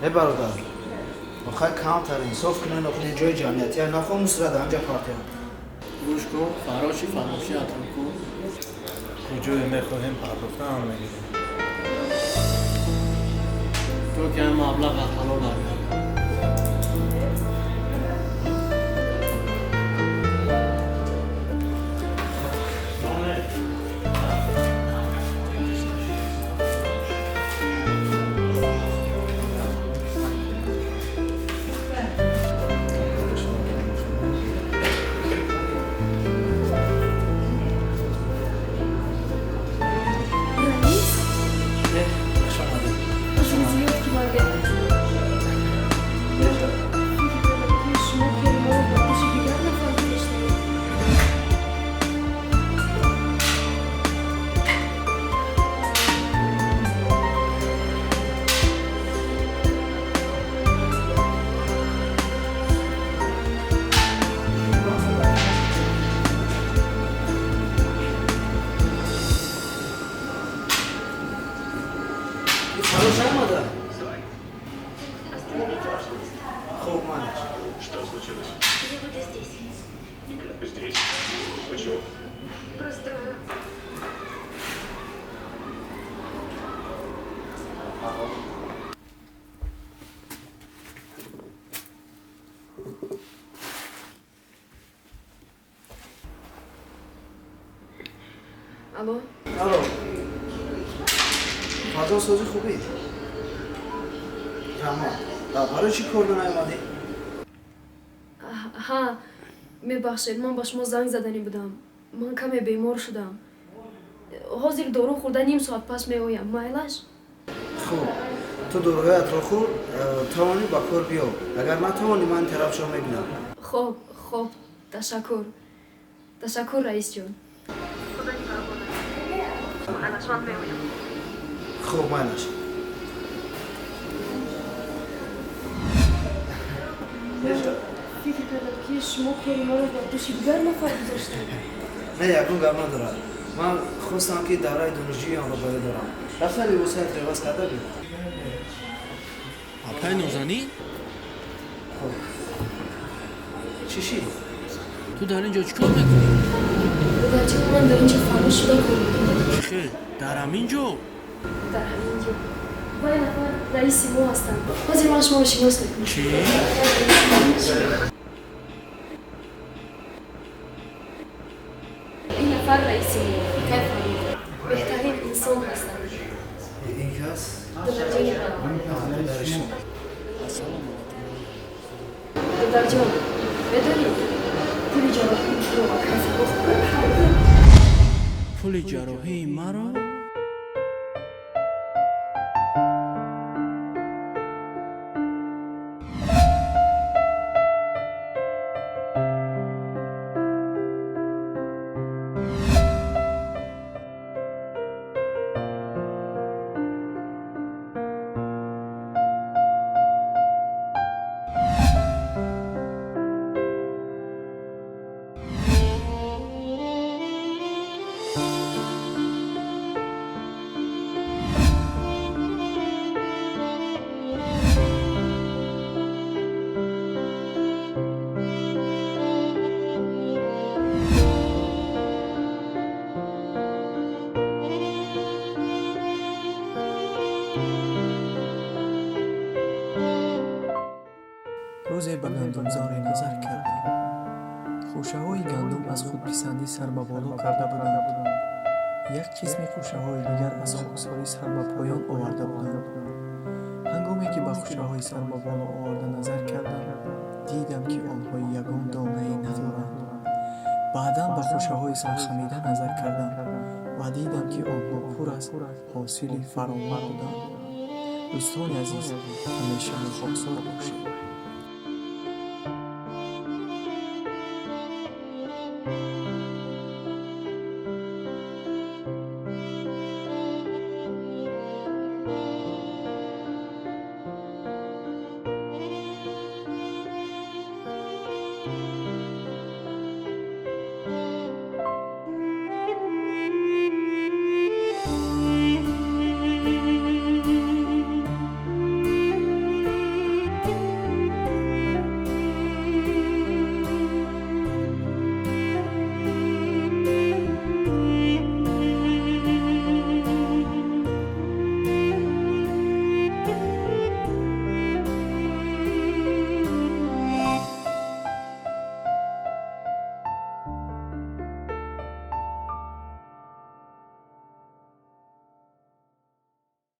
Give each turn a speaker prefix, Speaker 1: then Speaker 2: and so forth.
Speaker 1: Э, бародар, охай камтар инсоф кунен, охи ҷои ҷамъиятия нахо мусрат анҷа партиям.
Speaker 2: Гӯш кун, фароши фароши атро кун.
Speaker 3: Куҷое мехоҳем, пардохтаам мегирем.
Speaker 2: То ки ҳам маблағат ҳалол баргардад.
Speaker 4: Раис?
Speaker 1: Э, хуш омадед.
Speaker 4: Зиёд ки ман фикр кардам, ки шумо кори моро ба дӯши дигар нафар гузоштаед.
Speaker 1: Фарош омада? Хуб, манаш.
Speaker 5: Что случилось?
Speaker 6: Я буду здесь.
Speaker 5: Здесь? Почему?
Speaker 6: Просто.
Speaker 4: Алло.
Speaker 1: Алло, фазо сози, хубӣ? Раҳмат. Барои чӣ кор наомадӣ?
Speaker 4: Ҳа, мебахшед, ман ба шумо занг заданӣ будам. Ман каме бемор шудам. Ҳозир дору хӯрда, ним соат пас меоям, майлаш?
Speaker 1: Хуб, ту доруҳоятро хӯр, тавонӣ, ба кор биё, агар натавонӣ, ман тарафшо мебинам.
Speaker 4: Хоб, ташаккур, ташаккур, раисҷон. Худо нигаҳбонат. Майлаш, ман меоям.
Speaker 1: Хуб, майлаш.
Speaker 4: Фикр кардам, ки шумо кори моро ба дӯши дигар нафар гузоштаед.
Speaker 1: Не, ягон гап надорад. Ман хостам, ки давраи донишҷӯиамро ба ёд дорам. Рафта либосҳоятро иваз карда биё.
Speaker 2: Апай Нозанин?
Speaker 1: Хуб, чӣ шид?
Speaker 2: Ту дар ин ҷо чӣ кор мекунӣ?
Speaker 4: Додарҷон, ман дар ин ҷо фарош шуда кор мекунам.
Speaker 2: Чӣ хел, дар ҳамин ҷо?
Speaker 4: Дар ҳамин ҷо. Вай нафар раиси мо ҳастанд. Ҳозир ман шуморо шинос мекунам.
Speaker 2: Чӣ?
Speaker 4: Ин нафар раиси мо, кайф, беҳтарин инсон ҳастанд.
Speaker 1: Ин кас?
Speaker 4: Додарҷони ман.
Speaker 1: Додари шумо.
Speaker 2: Ассалому алайкум.
Speaker 4: Додарҷон, медонӣ, пули ҷарроҳии туро ба кайф хӯрд.
Speaker 2: Пули ҷарроҳии маро?
Speaker 7: Рӯзе ба гандумзоре назар кардем. Хӯшаҳои гандум аз худписандӣ сар ба боло карда буданд, як қисми хӯшаҳои дигар аз хоксорӣ сар ба поён оварда буданд. Ҳангоме ки ба хӯшаҳои сар ба боло оварда назар кардам, дидам, ки онҳо ягон донае надоранд. Баъдан ба хӯшаҳои сархамида назар кардам ва дидам, ки онҳо пур аз ҳосили фаровон буданд. Дӯстони азиз, ҳамеша хоксор бошед.